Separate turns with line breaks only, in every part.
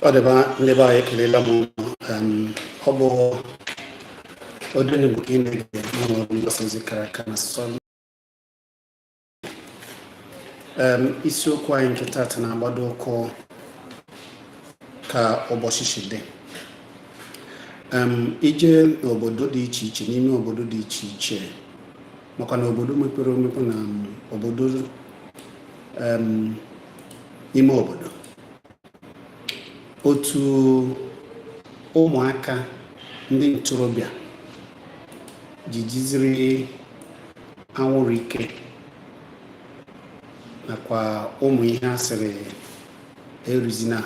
Ọ dịba ndị be anyị, ekelela m unu. Ọ bụ Odenigbo ka ị na-ege n'ụlọ ọrụ mgbasa ozi kara aka na asụsụ. Isiokwu anyị nke taata na-agbado ụkwụ ka ụbọchị si dị. Ije n'obodo dị iche iche, n'ime obodo dị iche iche, maka na obodo mepere emepe na obodo ime obodo, otu ụmụaka ndị ntorobịa ji jiziri anwụrụ ike nakwa ụmụ ihe a sịrị erizina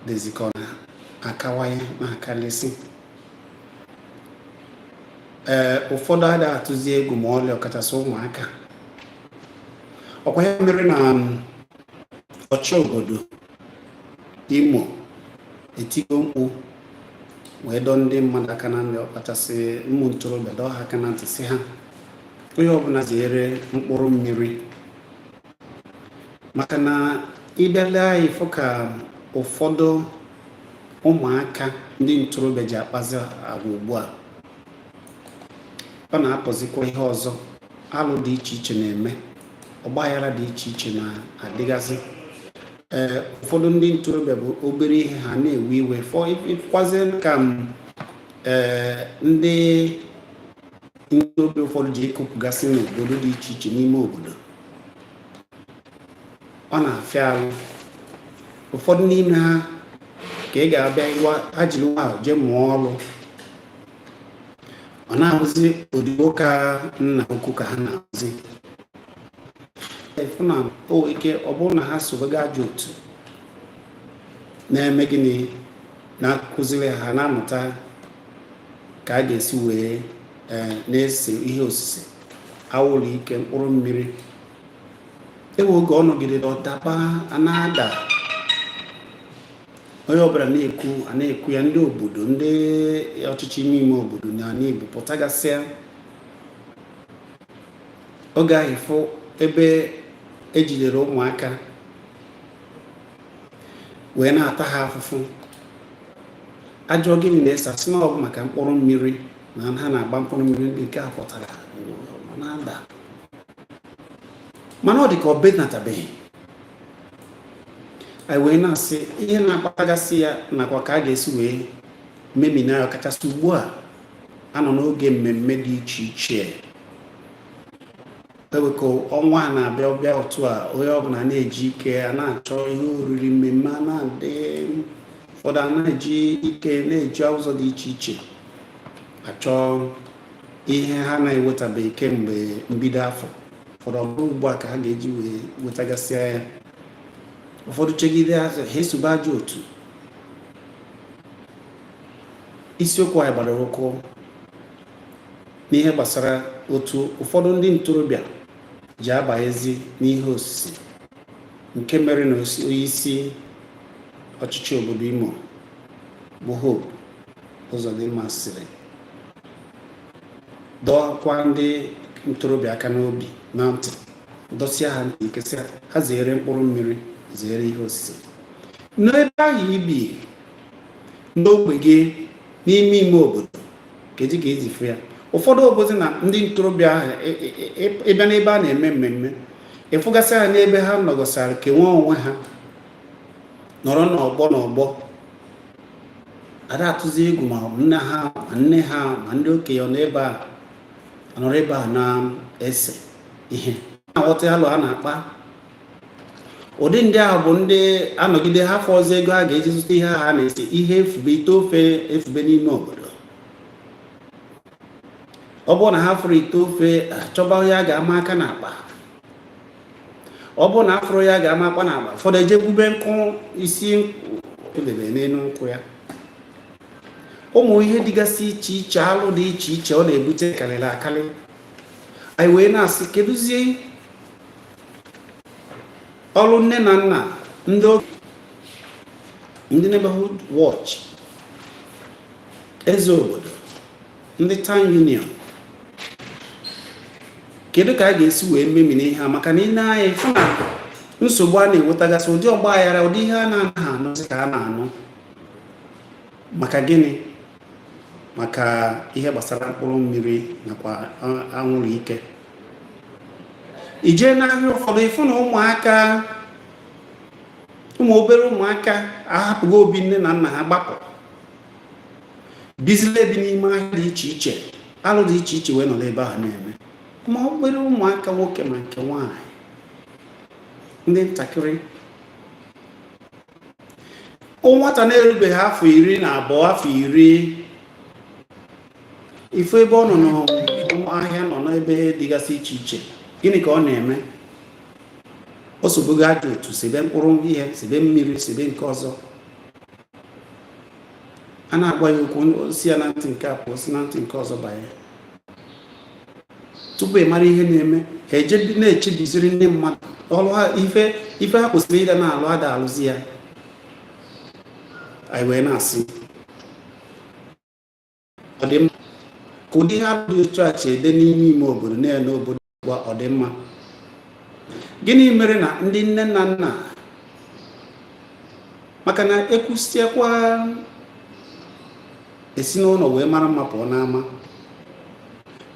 dịzị ka ọ na-akawanye na-akalịsị. Ee, ụfọdụ adịghị atụzi egwu ma ọlị, ọkachasị ụmụaka. Ọkwa ya mere na ọchị obodo Imo etigo mkpu wee dọọ ndị mmadụ aka na ntị, ọkachasị ụmụ ntorobịa, dọọ ha aka na ntị, sị ha onye ọbụla zere mkpụrụ mmiri, maka na ịbịa lee anyị fụ ka ụfọdụ ụmụaka ndị ntorobịa ji akpazi agwa ugbu a, ọ na-apụzikwa ihe ọzọ. Alụ dị iche iche na-eme, ọgbaghara dị iche iche na-adịgasị. Ee, ụfọdụ ndị ntorobịa bụ obere ihe ha na-ewe iwe, kwazie ka ee ndị ntorobịa ụfọdụ ji ekopụgasị n'obodo dị iche iche n'ime obodo. Ọ na-afịa arụ ụfọdụ n'ime ha ka ị ga-abịa ịgwa ha jiri nwayọọ jee mụọ ọrụ, ọ na-ahụzi odibo ka nna ukwu ka ha na-ahụzi efu na o ike. Ọ bụrụ na ha sobaga ajọ otu na-eme gịnị, na-akụziri ha, na-amụta ka a ga-esi wee na-ese ihe osise, awụrụ ike, mkpụrụ mmiri. Ewe oge ọ nọgidere ọdaba a na-ada, onye ọbụla na-ekwu, a na-ekwu ya, ndị obodo, ndị ọchịchị ime ime obodo na ala Igbo pụtagasịa. Oge ahụ fụ ebe ejidere ụmụaka wee na-ata ha afụfụ, ajọ gịnị na-ese, asị na ọ bụ maka mkpụrụ mmiri na ha na-agba mkpụrụ mmiri. Ndị nke a pụtara na-ada, mana ọ dị ka ọ benatabeghị. Anyị wee na-asị ihe na-akpatagasị ya nakwa ka a ga-esi wee memina ya, ọkachasị ugbu a anọ n'oge mmemme dị iche iche. Ewekọ ọnwa a na-abịa ọbịa otu a, onye ọbụla na-eji ike a na-achọ ihe oriri, mmemme a na-adị, ụfọdụ a na-eji ike na-eji ụzọ dị iche iche achọ ihe ha na-ewetabeghị kemgbe mbido afọ. Ụfọdụ ọbụrụ ugbu a ka ha ga-eji wee wetagasịa ya. Ụfọdụ chegide ha esobe ajọ otu. Isiokwu anyị gbadoro ụkwụ n'ihe gbasara otu ụfọdụ ndị ntorobịa ji abanyezi n'ihe osise, nke mere na onye isi ọchịchị obodo Imo bụ Hope Uzodimma sịrị dọọkwa ndị ntorobịa aka n'obi na ntị, dọsịa ha ntị ike, sị ha zere mkpụrụ mmiri, zere ihe osise. N'ebe ahụ ibi, n'ogbe gị, n'ime ime obodo, kedu ka ezi fụ ya? Ụfọdụ obodo na ndị ntorobịa ahụ, ịbịa n'ebe a na-eme mmemme, ịfụgasị ha n'ebe ha nọgọsara kenwe onwe ha, nọrọ n'ọgbọ n'ọgbọ, ada atụzi egwu ma nna ha ma nne ha ma ndị okenye nọ ebe a, nọrọ ebe a na-ese ihe, na-aghọta alụ a na-akpa. Ụdị ndị ahụ bụ ndị anọgide ha fọ ọzọ ego ha ga-eji zụta ihe ha na-ese, ihe efube, ite ofe efube n'ime obodo. Ọ bụrụ na ha fụrụ ite ofe, achọba ya ga-ama aka n'akpa. Ọ bụrụ na afụrụ ya ga-ama akpa n'akpa, ụfọdụ eje gbube nkụ isi edebe n'elu nkwụ ya. Ụmụ ihe dịgasị iche iche, alụ dị iche iche ọ na-ebute karịrị akarị. Anyị wee na-asị, kedụzie ọrụ nne na nna, ndị neighborhood watch, eze obodo, ndị town union? Kedu ka a ga-esi wee memina ihe a? Maka na ị na-anya fụ na Nsogbu a na-enwetagasị, ụdị ọgba aghara, ụdị ihe a na-anaghị anụzi ka a na-anụ. Maka gịnị? Maka ihe gbasara mkpụrụ mmiri nakwa anwụrụ ike. I jee n'ahịa ụfọdụ, ịfụ na ụmụaka, ụmụ obere ụmụaka ahapụgo obi nne na nna ha, gbapụ, bizila ebi n'ime ahịa dị iche iche, alụ dị iche iche wee nọ n'ebe ahụ na-eme, ma obere ụmụaka nwoke ma nke nwaanyị, ndị ntakịrị, nwata na-erubeghị afọ 12, afọ 10. Ife ebe ọ nọ n'ahịa, nọ n'ebe dịgasị iche iche, gịnị ka ọ na-eme? O sobogo ajọ otu, sebe mkpụrụ ihe, sebe mmiri, sebe nke ọzọ. A na-agwa ya okwu, si ya na ntị nke a pụọ, si na ntị nke ọzọ banye. Tupu ị mara ihe na-eme, ha eje na-echebiziri ndị mmadụ ọrụ ha. Ife ife ha kwesịrị ịda na-alụ, ada alụzi ya. Anyị wee na-asị, ọ dị mma ka ụdị ihe dị otu a chi ede n'ime ime obodo na-ene obodo gwa ọ dị mma? Gịnị mere na ndị nne na nna, maka na ekwusiekwa esi n'ụlọ wee mara mma pụọ n'ama?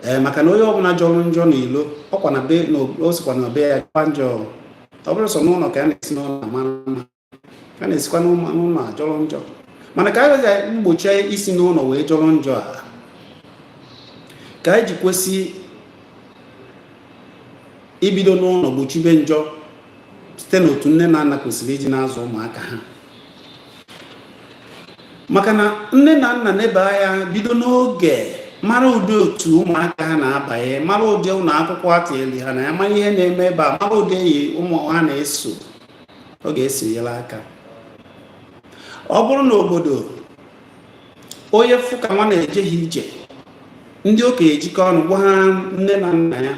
Ee, maka na onye ọbụla jọrọ njọ n'ilo, ọkwa na be na o sikwa na be ya jọkwa njọ. Ọ bụrụ sọ n'ụlọ ka a na-esi n'ụlọ mara mma, a na-esikwa n'ụlọ ajọrọ njọ. Mana ka anyị mgbochie isi n'ụlọ wee jọrọ njọ a, ka anyị ji kwesị ibido n'ụlọ gbochibe njọ site n'otu nne na nna kwesịrị iji na-azụ ụmụaka ha. Maka na nne na nna nebe anya bido n'oge mara ụdị otu ụmụaka ha na-abanye, mara ụdị ụlọ akwụkwọ atịnyere ha na ya, mara ihe na-eme ebe a, mara ụdị enyi ụmụ ha na-eso, ọ ga-esonyere aka. Ọ bụrụ na obodo onye fụ ka nwa na-ejeghị ije, ndị okenye ejikọ ọnụ gwa ha nne na nna ya,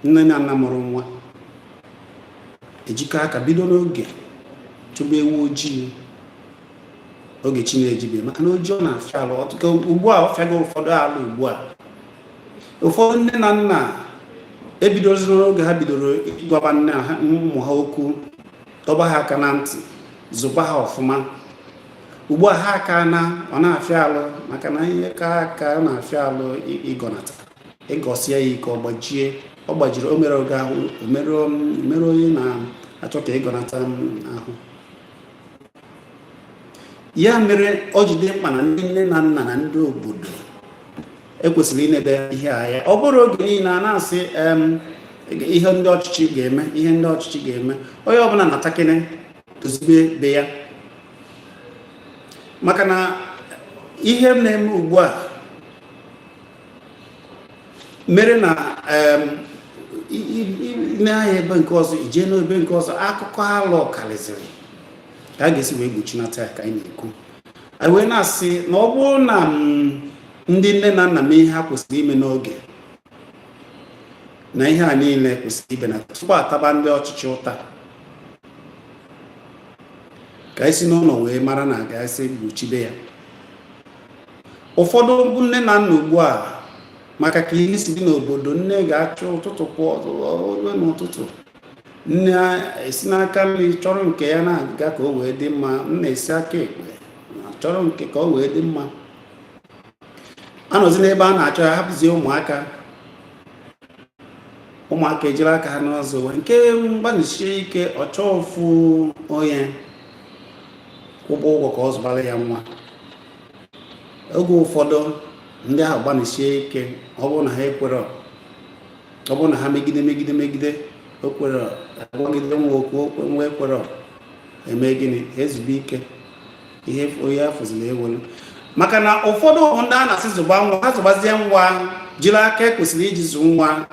nne na nna mụrụ nwa ejikọ aka bido n'oge chụba ewu ojii oge chi na-ejibe, maka na ojii ọ na-afịa alụ ọtụtụ ugbu a, ọ fịago ụfọdụ alụ ugbu a. Ụfọdụ nne na nna ebidoziri n'oge ha bidoro ịgwaba nne ha, ụmụ ha okwu, dọba ha aka na ntị, zụba ha ọfụma. Ugbu a ha aka na ọ na-afịa alụ, maka na ihe ka aka ọ na-afịa alụ ịgọnata, ịgọsie ya ike, ọ gbajie, ọ gbajiri, o mere oge ahụ, o mere onye na-achọ ka ịgọnata ahụ ya. Mere ọ ji dị mkpa na ndị nne na nna na ndị obodo ekwesịrị inebe ihe anya. Ọ bụrụ oge niile a na-asị ihe ndị ọchịchị ga-eme, ihe ndị ọchịchị ga-eme, onye ọbụla na-atakịrị dozibe be ya, maka na ihe na-eme ugbu a mere na n'ahịa ebe nke ọzọ, ijee n'ebe nke ọzọ, akụkọ alụ karịzịrị. Ka a ga-esi wee gbochinata ya ka anyị na-ekwu. Anyị wee na-asị na ọ bụrụ na ndị nne na nna mee ihe ha kwesịrị ime n'oge, na ihe a niile kwesịrị ibenata tupu ataba ndị ọchịchị ụta. Ka anyị si n'ụlọ wee mara na ga-esi gbochibe ya. Ụfọdụ nne na nna ugbu a, maka ka ihe si dị n'obodo, nne ga-achọ ụtụtụ pụọ n'ụtụtụ, nne esi n'aka nri chọrọ nke ya na-aga ka o wee dị mma, nna esi aka ekpe chọrọ nke ka o wee dị mma. Anọzi n'ebe a na-achọ ya, hapụzie ụmụaka, ụmụaka ejiri aka ha n'ọzọ nke mgbanịsie ike, ọ chọọ ofu onye kwụba ụgwọ ka ọ zụbara ya nwa. Oge ụfọdụ ndị ahụ gbanịsie ike, ọ bụrụ na ha ekwere, ọ bụrụ na ha megide megide megide, o kwere, agwagide nwa okwu, nwa ekwere, eme gịnị? Ezube ike ihe onye afụziri ewelu. Maka na ụfọdụ ndị a na-asị zụba nwa ha, zụbazie nwa, jiri aka ekwesịrị iji zụ nwa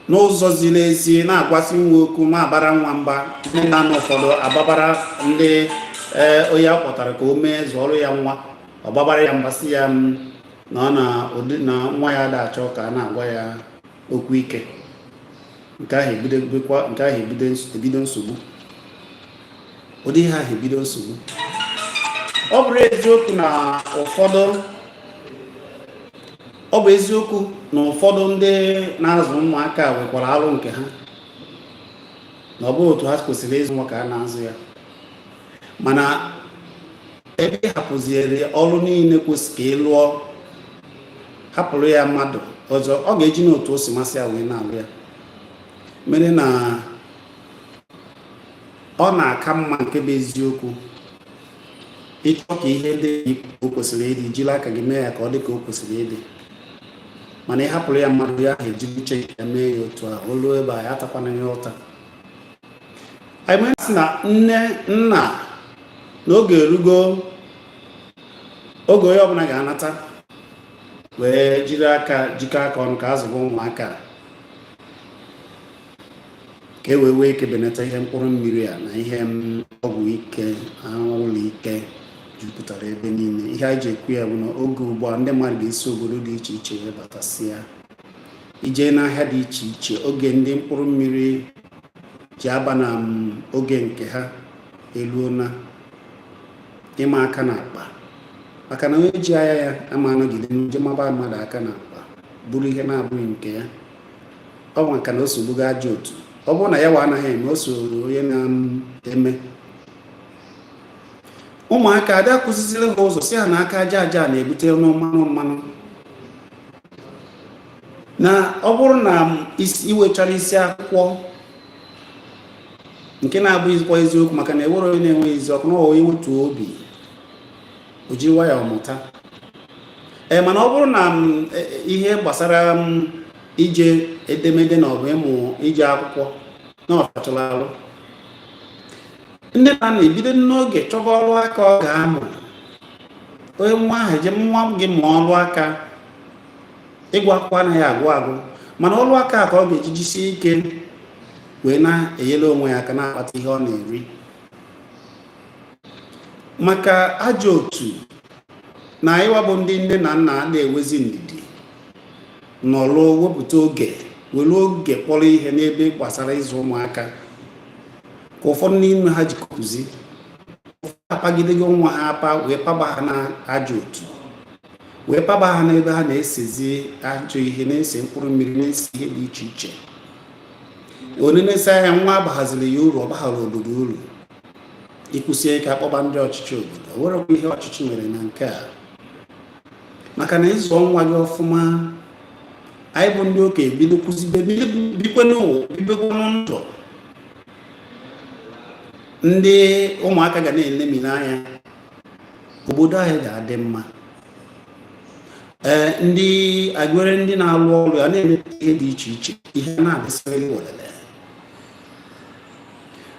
n'ụzọ ziri ezi na-agwasị nwa okwu, na-abara nwa mba. Nne na nna ụfọdụ agbabara ndị onye a kpọtara ka o mee zụọrọ ya nwa, ọ gbabara ya mba, sị ya na ọ na ụdị na nwa ya da achọ ka a na-agwa ya okwu ike. Nke ahụ ebidobekwa, nke ahụ ebido nsogbu, ụdị ihe ahụ ebido nsogbu. Ọ bụrụ eziokwu na ụfọdụ, ọ bụ eziokwu na ụfọdụ ndị na-azụ ụmụaka nwekwara alụ nke ha. Na ọ bụghị otu ha kwesịrị ịzụ nwa ka a na-azụ ya. Mana ebe ị hapụziere ọrụ niile kwesịrị ka ị lụọ, hapụrụ ya mmadụ ọzọ, ọ ga-eji n'otu o si masị ya wee na-alụ ya. Mere na ọ na-aka mma, nke bụ eziokwu, ịchọ ka ihe dị ka o kwesịrị ịdị, jiri aka gị mee ya ka ọ dị ka o kwesịrị ịdị. Mana ị hapụrụ ya mmadụ ya ahụ ejiri uche ya mee ya otu ahụ, o luo ebe a, ya atakwana ya ụta. Anyị nwere sị na nne nna na oge erugo, oge onye ọbụla ga-anata wee jiri aka jikọ aka ọnụ ka azụba ụmụaka, ka e wee wee ike benata ihe mkpụrụ mmiri a na ihe ọgwụ ike, anwụrụ ike jupụtara ebe niile. Ihe anyị ji ekwu ya bụ na oge ugbu a, ndị mmadụ ga-esi obodo dị iche iche wee batasịa ije n'ahịa dị iche iche. Oge ndị mkpụrụ mmiri ji aba na oge nke ha eluona ịma aka n'akpa, maka na onye ji anya ya ama anọgide nje maba mmadụ aka n'akpa bụrụ ihe na-abụghị nke ya. Ọ bụ maka na o sogbugo ajọ otu. Ọ bụrụ na ya wa anaghị eme, o soro onye na-eme. Ụmụaka ada kụziziri ha ụzọ, si ha na aka aja aja na-ebute ọnụ mmanụ mmanụ, na ọ bụrụ na iwechara isi akwụkwọ, nke na-abụghịkwa eziokwu, maka na ewere onye na-enweghị ezi ọkụ na onye wetuo obi, o jiri nwayọọ mụta. Ee, mana ọ bụrụ na ihe gbasara ije edemede na ọ bụ ịmụ ije akwụkwọ na ọfachara arụ, ndị na nna ebido n'oge chọba ọrụ aka ọ ga-amụ. Onye nwa ahụ eje nwa gị mụọ ọrụ aka, ịgụ akwụkwọ anaghị agụ agụ, mana ọrụ aka ka ọ ga-eji jisie ike wee na-enyere onwe ya aka, na-akpata ihe ọ na-eri. Maka ajọ otu na anyịwa bụ ndị nne na nna na-ewezi ndidi nọlụ wepụta oge, were oge kpọrọ ihe n'ebe gbasara ịzụ ụmụaka, ka ụfọdụ n'ime ha ji kụzi apagidego nwa ha apa, wee paba ha na ajọ otu, wee paba ha n'ebe ha na-esezi ajọ ihe, na-ese mkpụrụ mmiri, na-ese ihe dị iche iche. Onye na-ese anya nwa abaghaziri ya uru, ọ baghara obodo uru. Ikwụsie ike, akpọba ndị ọchịchị obodo. O werekwa ihe ọchịchị mere na nke a, maka na ịzụọ nwa gị ọfụma, anyị bụ ndị okenye bido kụzibe, bikwe n'ụwa, bibekwanụ ndụ ndị ụmụaka ga na-elemi n'anya, obodo anyị ga-adị mma. Ee, ndị agwere, ndị na-alụ ọrụ ya na-emepụta ihe dị iche iche, ihe na-adịsịrị welele.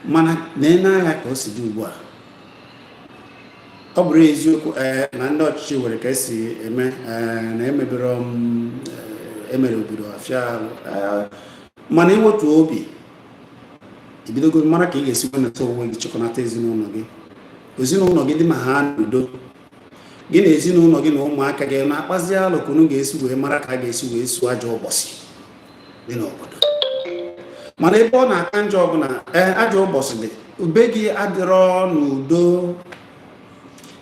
Mana na anya ka o si dị ugbu a, ọ bụrụ eziokwu, ee, na ndị ọchịchị nwere ka esi eme, ee, na emebere emere obodo afịa arụ, mana iwetu obi ibidogo mara ka ị ga-esi wenata onwe gị, chịkọnata ezinụlọ gị, ezinụlọ gị dị ma ha n'udo, gị na ezinụlọ gị na ụmụaka gị na-akpazi alụ ka unu ga-esi wee mara ka a ga-esi wee suo ajọ ụbọchị dị n'obodo. Mana ebe ọ na-aka njọ bụ na ee, ajọ ụbọchị dị, ube gị adịrọ n'udo,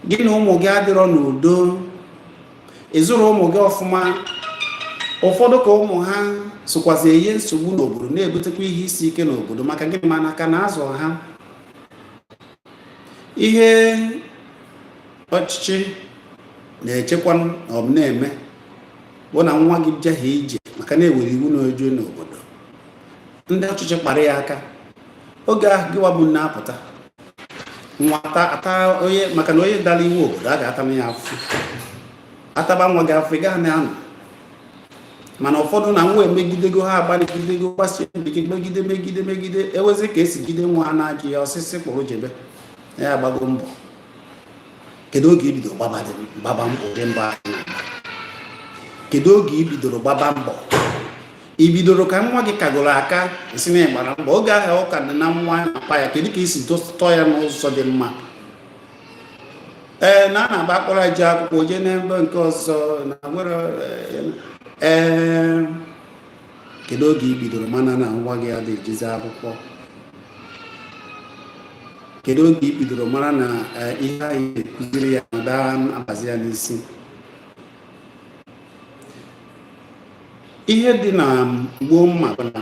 gị na ụmụ gị adịrọ n'udo, ịzụrụ ụmụ gị ọfụma. Ụfọdụ ka ụmụ ha sokwazi enye nsogbu n'obodo, na-ebutekwa ihe isi ike n'obodo. Maka gịnị? Mana ka na-azụ ha ihe ọchịchị na-echekwa na ọ na-eme bụ na nwa gị jehie ije, maka na ewere iwu na-eju n'obodo, ndị ọchịchị kpara ya aka. Oge ahụ gịwa bụ nne apụta nwa ata onye, maka na onye dara iwu obodo, a ga-ata ya afụfụ, ataba nwa gị afọ, ị gaghị na-anọ. Mana ụfọdụ na nwa emegidego ha, agbalịgidego, gbasie mbọ megide, megide, megide, ewezi ka esi jide nwa ha na-ajụ ya ọsịsị kpụrụ jebe ya, agbago mbọ. Kedu oge ibidoro gbaba mbọ ụdị mbọ ahụ na-agba? Kedu oge ibidoro gbaba mbọ? Ibidoro ka nwa gị kagoro aka esi na ịgbara mbọ? Oge ahụ ọ ka dị na nwa na-apa ya, kedu ka isi tọọ ya n'ụzọ dị mma? Ee, na a na-agba akpọrọ ji akwụkwọ jee n'ebe nke ọzọ na nwere. Ee, kedu oge i bidoro mana na nwa gị adịghị ejezi akwụkwọ? Kedu oge i bidoro mara na ihe anyị na-ekụziri ya na daa abazi ya n'isi? Ihe dị na gboo mma bụ na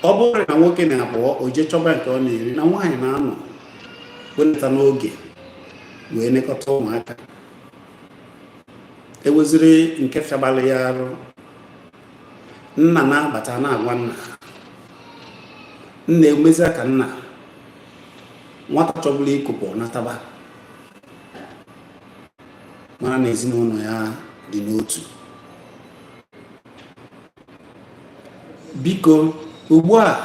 Ọ bụrụ na nwoke na-apụọ o jee chọba nke ọ na-eri, na nwaanyị na-anọ wenata n'oge wee nekọta ụmụaka, eweziri nke fịabalị ya arụ, nna na-abata na-agwa nna, nna emezi ka nna nwata chọbụla ịkụpụ nataba, mara na ezinụlọ ya dị n'otu. Biko, ugbu a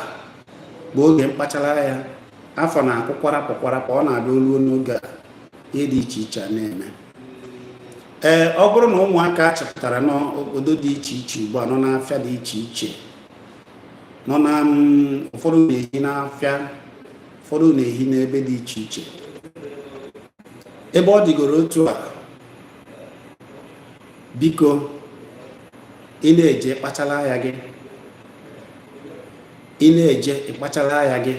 bụ oge mkpachara anya. Afọ na-akụ kwarapụ kwarapụ, ọ na-abịa oluo n'oge a, ihe dị iche iche a na-eme. Ee, ọ bụrụ na ụmụaka achọpụtara n'obodo dị iche iche ugbu a nọ n'afịa dị iche iche, nọ na ụfọdụ na-ehi n'afịa, ụfọdụ na-ehi n'ebe dị iche iche, ebe ọ dịgoro otu a, biko, ị na-eje kpachara anya gị, ị na-eje ịkpachara anya gị.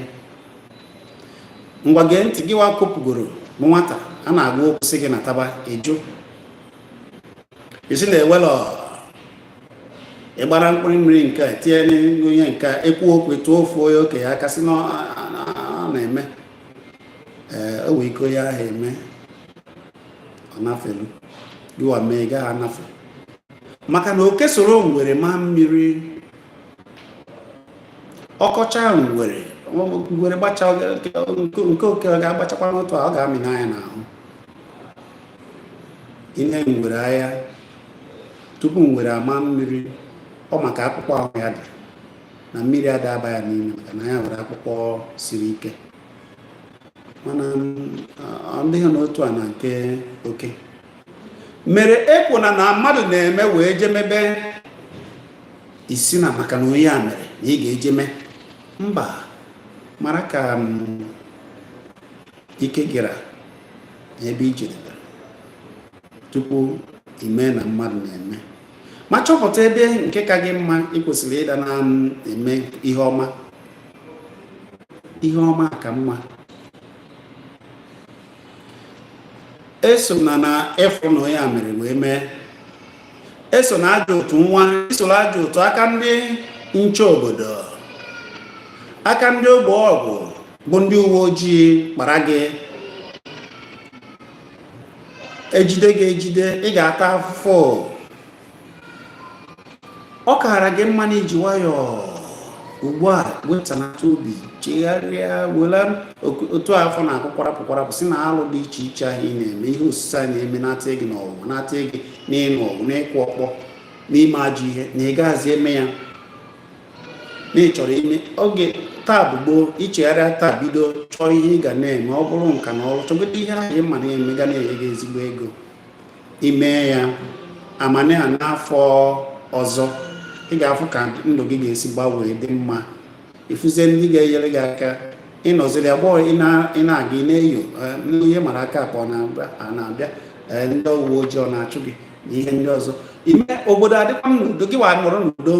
Ngwa, gee ntị. Gị wa kopugoro bụ nwata a na-agwa okwu, sị gị nataba, ịjụ, isi na ewelọ ịgbara mkpụrụ mmiri nke a tinye n'onye nke a, ekwu okwu tụọ ofu onye okenye aka sị na ọ na-eme. Ee, o nwee ike onye ahụ eme ọ nafelu, gịwa mee ị gaghị anafe, maka na oke soro ngwere maa mmiri, ọkọcha ngwere, ngwere gbacha nke oke, ọ ga-agbachakwa n'otu a, ọ ga-amị n'anya n'ahụ. Ine ngwere anya tupu ngwere ama mmiri, ọ maka akpụkpọ ahụ ya dị na mmiri ada aba ya n'ime, maka na ya nwere akpụkpọ siri ike. Mana ọ dịghị n'otu a na nke oke mere ekwuna na mmadụ na-eme wee jemebe isi na maka na onye a mere na ị ga-ejeme. Mba, mara ka ike gịra na ebe i jedebere tupu ime na mmadụ na-eme, ma chọpụta ebe nke ka gị mma ị kwesịrị ịda na-eme ihe ọma. Ihe ọma ka mma. Eso na na ịfụ na onye a mere wee mee, eso na ajọ otu nwa, isoro ajọ otu, aka ndị nche obodo, aka ndị ogbe ọgwụ bụ ndị uwe ojii kpara gị, ejide gị ejide, ị ga-ata afụfụ. Ọ kaara gị mma na iji nwayọọ ugbu a wetanata obi, chegharịa, were otu afọ na-akụ kwarapụ kwarapụ, si na alụ dị iche iche ahụ ị na-eme, ihe osise a na-eme na-ata gị n'ọnwụnwa, na-ata gị n'ịnụ ọgụ, n'ịkụ ọkpọ, n'ime ajọ ihe, na ị gaghịzi eme ya, na ị chọrọ ime oge taa bụ gboo. Ichegharịa taa, bido chọọ ihe ị ga na-eme. Ọ bụrụ nka na ọrụ, chọgodo ihe ahụ ị ma na-eme ga na-enye gị ezigbo ego. Ime ya amana ya n'afọ ọzọ, ị ga-afụ ka ndụ gị ga-esi gbanwee dị mma. Ịfụzie ndị ga-enyere gị aka. Ịnọziri agbọghọ, ị na-aga, ị na-eyo onye mara aka akpa, ọ na-abịa, ndị uwe ojii ọ na-achụ gị na ihe ndị ọzọ. Ime obodo adịkwa n'udo, gị wa nọrọ n'udo.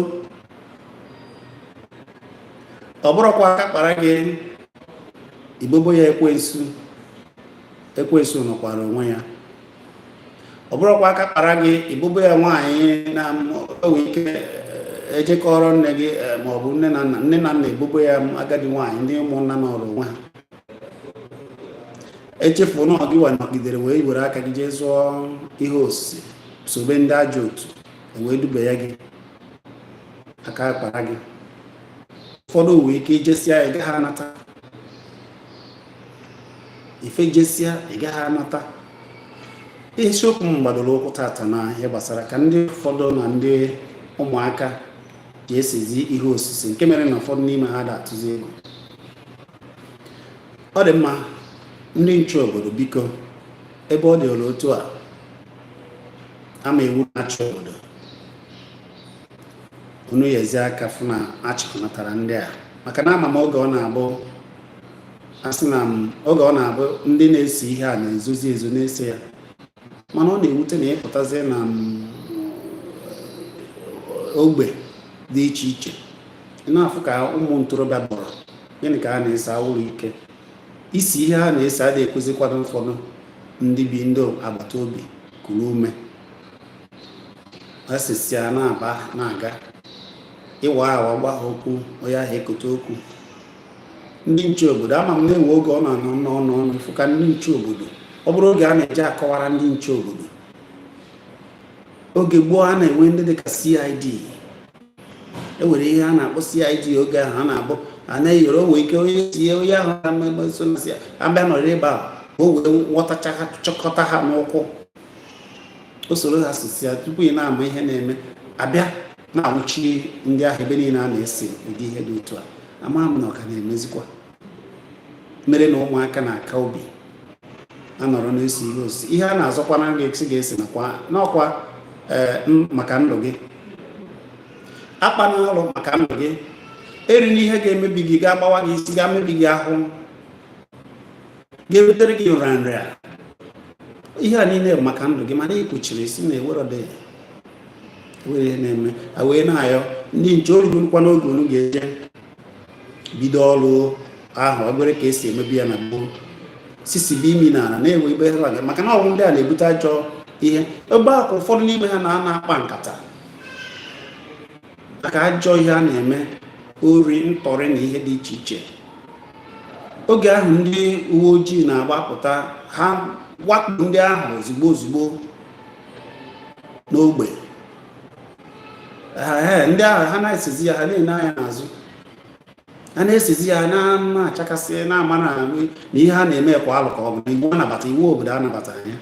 Ọ bụrụkwa aka kpara gị, ibobo ya ekwensu, ekwensu nọkwara onwe ya. Ọ bụrụkwa aka kpara gị, ibobo ya nwaanyị na enwe ike ejekọrọ nne gị ma ọ bụ nne na nna, nne na nna ebobo ya agadi nwaanyị, ndị ụmụnna nọrọ onwe ha echefuo na gị wa nọgidere wee were aka gị jee zụọ ihe osise, sobe ndị ajọ otu wee dube ya gị aka kpara gị. Ụfọdụ nwere ike ijesia, ị gaghị anata ife, jesia, ị gaghị anata. Isiokwu m gbadoro ụkwụ tata na ihe gbasara ka ndị ụfọdụ na ndị ụmụaka ji esezi ihe osise, nke mere na ụfọdụ n'ime ha da-atụzi egwu. Ọ dị mma, ndị nche obodo, biko, ebe ọ dị otu a, ama iwu na-achị obodo, unu yezi aka fụ na achịkọnatara ndị a, maka na ama m oge ọ na-abụ asị na m oge ọ na-abụ ndị na-ese ihe a na-ezozi ezo na-ese ya, mana ọ na-ewute na ịpụtazie na ogbe dị iche iche, ị na-afụ ka ụmụ ntorobịa gbọrọ gịnị ka ha na-ese awụrụ ike isi ihe ha na-ese adịghị ekwezikwana ụfọdụ ndị bi ndị agbata obi kuru ume. Ha sisia na-aba na-aga. Ịwa awa gba ha okwu, onye ahụ ekote okwu. Ndị nche obodo, ama m na-enwe oge ọ na-anọ n'ọnụ ọnụ fụ ka ndị nche obodo. Ọ bụrụ oge a na-eji akọwara ndị nche obodo, oge gboo a na-enwe ndị dịka CID. E nwere ihe a na-akpọ CID oge ahụ a na-abụ a na-eyere onwe ike onye sie onye ahụ na-so na si abịa nọrọ ebe a, o wee ghọtacha ha, chọkọta ha n'ụkwụ, o soro ha sisi ya tupu ị na-ama ihe na-eme, abịa na-anwụchi ndị ahụ ebe niile a na-ese ụdị ihe dị otu a. Ama m na ọ ka na-emezikwa mere na ụmụaka na-aka obi anọrọ na-ese ihe osisi, ihe a na-azọkwa na ga-esi ga-esi nakwa n'ọkwa maka ndụ gị. Akpa na alụ maka ndụ gị, eri n'ihe ga-emebi gị, ga-agbawa gị isi, ga-emebi gị ahụ, ga-ebutere gị nrịanrịa. Ihe a niile bụ maka ndụ gị, mana ị kwuchiri isi na ewero dị ewere ihe na-eme. A wee na-ayọ ndị nche orugokwa n'oge unu ga-eje bido ọrụ ahụ obere ka esi emebi ya na gboo sisibe imi n'ala na-ewe ebe ha aga, maka na ọgwụ ndị a na-ebute ajọ ihe ebe a ka ụfọdụ n'ime ha na-ana akpa nkata maka ajọ ihe a na-eme, ori, ntọrị na ihe dị iche iche. Oge ahụ ndị uwe ojii na-agbapụta ha wakpo ndị ahụ ozugbo ozugbo n'ogbe ha, ndị ahụ ha na-esezi ya, ha na-ene anya n'azụ, ha na-esezi ya na-achakasị na-ama na ihe ha na-eme kwa alụ ka ọ bụ na iwu anabata, iwu obodo anabata ya.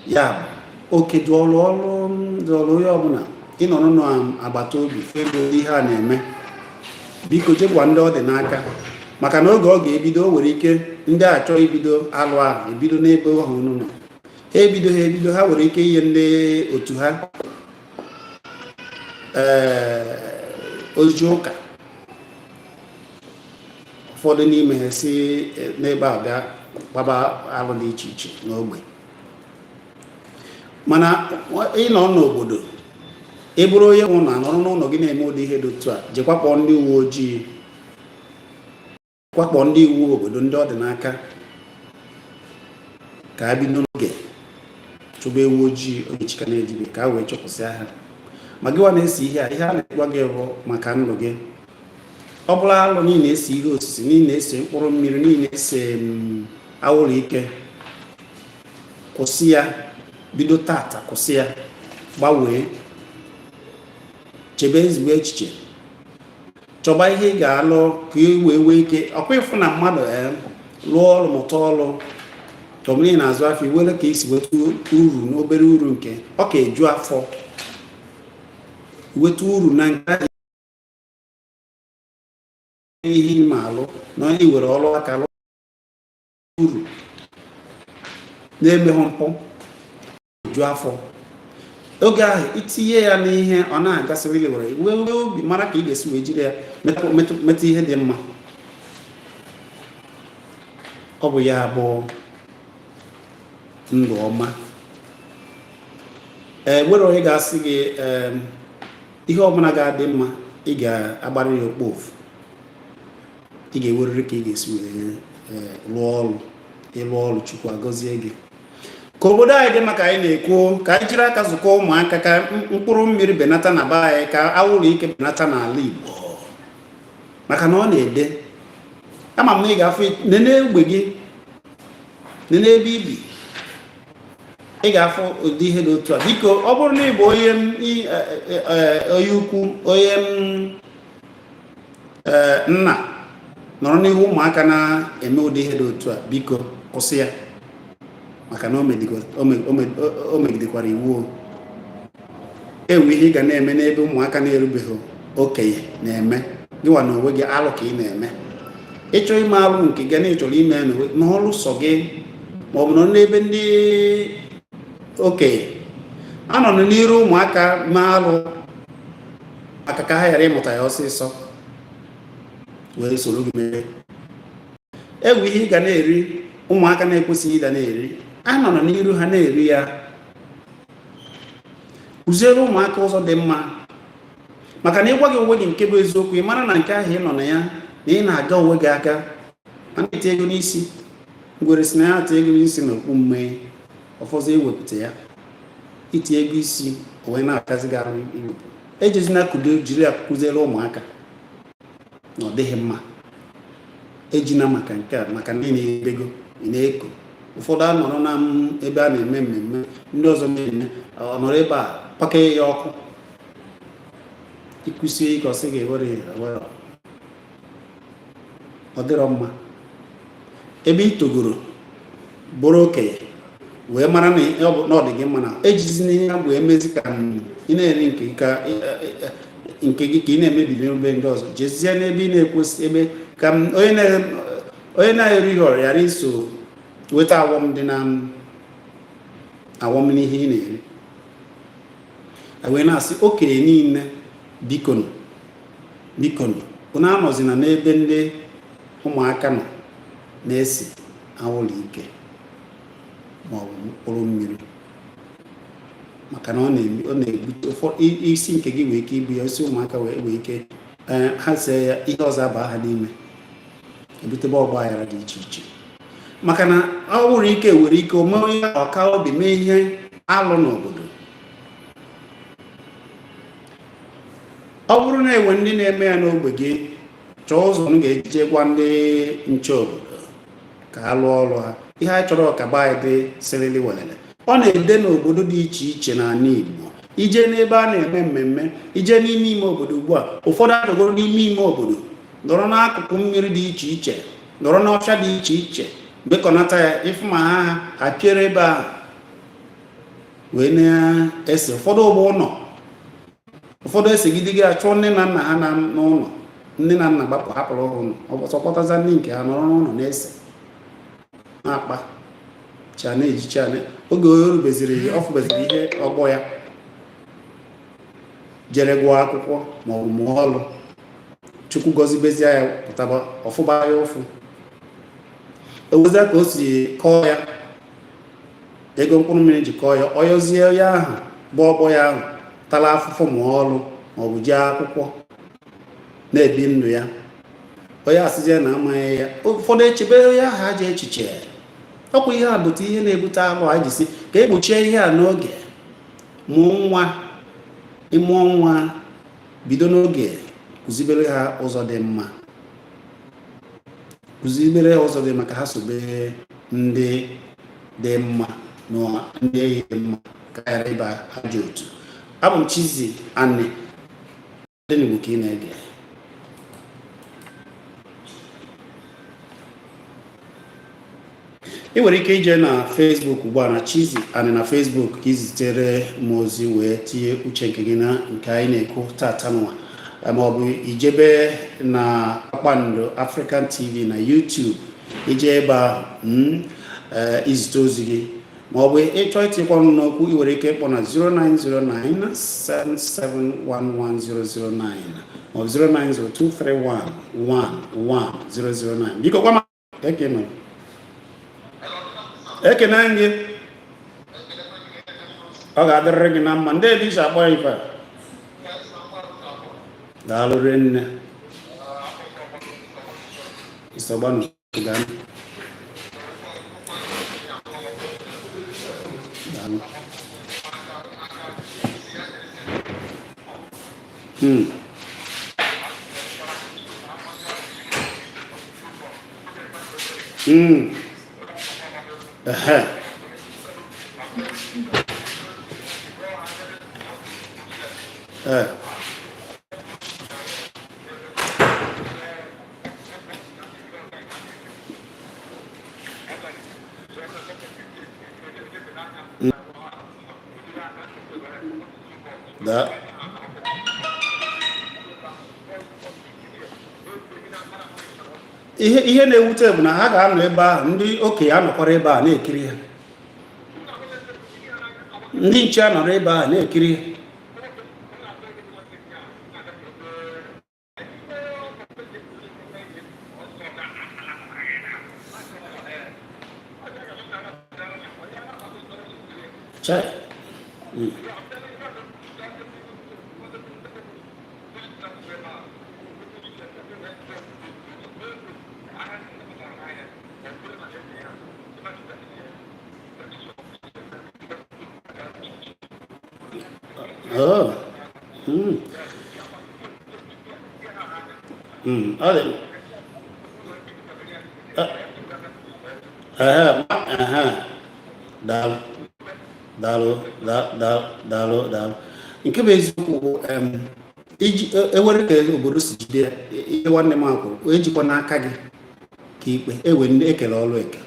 Ya bụ oke dị ọrụ, ọrụ dị ọrụ onye ọbụla ịnọrọ n'agbata obi ebe ihe a na-eme. Biko jegwa ndị ọ dị n'aka, maka na oge ọ ga-ebido, o nwere ike ndị a chọọ ibido alụ ahụ ebido n'ebe ahụ unu nọ. Ha ebido, ha ebido, ha nwere ike inye ndị otu ha ozi ụka. Ụfọdụ n'ime ha si n'ebe a bịa gbaba alụ dị iche iche n'ogbe. Mana ịnọ n'obodo, ị bụrụ onye nwụ na nọrọ n'ụlọ gị na-eme ụdị ihe dị otu a, jekwa kpọọ ndị uwe ojii, kwakpọọ ndị iwu obodo, ndị ọ dị n'aka, ka a bido n'oge chụba ewu ojii oge chika na-ejibe, ka a wee chụpụsịa ha. Ma gịwa na-ese ihe a, ihe a na-agwa gị bụ maka ndụ gị. Ọ bụrụ alụ niile ese ihe osisi niile, ese mkpụrụ mmiri niile, ese awụrụ ike, kwụsị ya. Bido tata kwụsị ya, gbanwee, chebe ezigbo echiche, chọba ihe ị ga-alụ ka ị wee nwee ike ọkwa ịfụ na mmadụ lụọ ọrụ, mụta ọrụ tọmụrụ na-azụ afọ iwere ka isi weta uru n'obere uru nke ọ ka eju afọ, weta uru na nke ihe ime alụ na iwere ọrụ aka lụọ uru na-emeghị mpụ ju afọ. Oge ahụ itinye ya n'ihe ọ na-agasịrị were wee obi mara ka ị ga-esi wee jiri ya metụ ihe dị mma. Ọ bụ ya bụ ndụ ọma. Ee, nwere onye ga-asị gị ihe ọbụla ga-adị mma, ị ga-agbara ya okpofu, ị ga-ewerịrị ka ị ga-esi wee lụọ ọrụ. Ịlụ ọrụ, Chukwu agọzie gị ka obodo anyị dị maka anyị na-ekwu ka anyị jiri aka zụkọ ụmụaka, ka mkpụrụ mmiri benata na be anyị, ka awụrụ ike benata n'ala Igbo, maka na ọ na-ede. Ama m na ị ga-afụ nene egbe gị, nene ebe ibi, ị ga-afụ ụdị ihe dị otu a. Biko, ọ bụrụ na ị bụ onye onye ukwu, onye nna nọrọ n'ihu ụmụaka na-eme ụdị ihe dị otu a, biko kwụsị ya, maka na o megidekwara iwu. Enwe ihe ị ga na-eme n'ebe ụmụaka na-erubeghị okenye na-eme, gịwa na onwe gị alụ ka ị na-eme. Ịchọ ime alụ nke gị na ịchọrọ ime n'ọrụ sọ gị, ma ọ bụ nọ n'ebe ndị okenye anọ n'iru ụmụaka mee alụ, maka ka ha ghara ịmụta ya ọsịsọ wee soro gị mee. Enwe ihe ị ga na-eri ụmụaka na-ekwesịghị ịda na-eri, anọ n'iru ha na-eri ya. Kụziere ụmụaka ụzọ dị mma, maka na ịgwa gị onwe gị nke bụ eziokwu, ị mara na nke ahụ ị nọ na ya na ị na-aga onwe gị aka ma na-eti ego n'isi. Ngwere si na ya ata ego n'isi na okpu mme ọfọzọ ewepụta ya. Itinye ego isi o wee na-akazi gị arụ iwepụ. Ejezina kudo jiri ya kụziere ụmụaka na ọ dịghị mma. Ejina maka nke a, maka ndị na-ebego ị na-eko. Ụfọdụ anọrọ na ebe a na-eme mmemme, ndị ọzọ na-eme, ọ nọrọ ebe a pakee ya ọkụ. Ịkwụsie ike, ọ sị gị ewere ewere. Ọ dịrọ mma. Ebe ị togoro bụrụ okenye wee mara na ọ bụ na ọ dị gị mma na ejizina ihe bụ emezi ka ị na-eri nke ka nke gị ka ị na-emebiri ebe ndị ọzọ. Jezie n'ebe ị na-ekwesị ebe ka onye na-erighị ọrịa ghara iso weta awọm dị na awọm n'ihe ị na-eri. Wee na-asị okenye niile, bikonu, bikonu, unu anọzina n'ebe ndị ụmụaka nọ na-ese anwụrụ ike maọbụ mkpụrụ mmiri, maka na ọ na-ebute ụfọdụ isi nke gị nwee ike ibu ya, isi ụmụaka wee nwee ike ha see ya, ihe ọzọ aba ha n'ime, ebutebe ọgba aghara dị iche iche. Maka na ọ bụrụ ike nwere ike ome onye ọka obi mee ihe alụ n'obodo. Ọ bụrụ na enwe ndị na-eme ya n'ogbe gị, chọọ ụzọ m ga-eji gwa ndị nche obodo ka ha lụọ ọrụ ha. Ihe anyị chọrọ ka be anyị dị sirili welele. Ọ na-ede n'obodo dị iche iche n'ala Igbo. Ije n'ebe a na-eme mmemme, ije n'ime ime obodo ugbu a, ụfọdụ adọgoro n'ime ime obodo, nọrọ n'akụkụ mmiri dị iche iche, nọrọ n'ọfịa dị iche iche, mekọnata ya ịfụ ma ha ha piere ebe ahụ wee na-ese. Ụfọdụ ụgbọ ụlọ, ụfọdụ esegide gị achụọ nne na nna ha na n'ụlọ. Nne na nna gbapụ, hapụrụ ha ụlọ, ọbọsọ kpọtaza ndị nke ha nọrọ n'ụlọ na-ese, na-akpa cha, na-ejicha. Oge o rubeziri, ọ fụbeziri ihe ọgbọ ya jere gụọ akwụkwọ ma ọ bụ mụọ ọrụ, Chukwu gọzibezie ya, pụtaba ọfụba ya ụfụ, ewezia ka o si kọọ ya ego mkpụrụ mmiri ji kọọ ya, ọyọzie ya ahụ bụ ọgbọ ya ahụ tara afụfụ mụọ ọrụ ma ọ bụ jee akwụkwọ na-ebi ndụ ya, onye asịzie na amaghị ya. Ụfọdụ echebe onye ahụ ajọ echiche. Ọkwa ihe a bute ihe na-ebute alụ. Anyị ji si ka egbochie ihe a n'oge. Mụọ nwa, ịmụọ nwa, bido n'oge kụzibere ha ụzọ dị mma, kụzibere ha ụzọ dị mma ka ha sobe ndị dị mma na ndị enyi dị mma, ka ghara ịba ajọ otu. Abụ m Chizzy Ani Odenigbo ka ị na-ege. Ị nwere ike ije na Facebook ugbu a, na Chizzy Ani na Facebook, ka izitere m ozi wee tinye uche nke gị na nke anyị na-ekwu tata nwa, ma ọ bụ ijebe na Kpakpando African TV na YouTube, ije ebe ahụ izite ozi gị, ma ọ bụ ịchọ ịtịkwa ọnụ n'okwu, ị nwere ike ịkpọ na 0909 7711009 ma ọ bụ 09023111009. Biko gwa m ekene ekene gị, ọ ga-adịrịrị gị na mma. Ndị ebe isi akpọ ya ife a, daalụ rinne. Isọgbanụ daalụ. Daalụ. Ehe. Ee. Da. Ihe na-ewute bụ na ha ga-anọ ebe ahụ, ndị okenye anọkwara ebe a na-ekiri ha, ndị nche anọrọ ebe ahụ na-ekiri ha. Chai. Oh. Ọ dị. Ehe, ehe. Daalụ. Daalụ, daalụ, daalụ. Nke bụ eziokwu bụ iji ewere ka obodo si jide ya, ihe nwanne m kwuru, ejikwa n'aka gị ka ikpe ewe ndị ekele ọrụ eke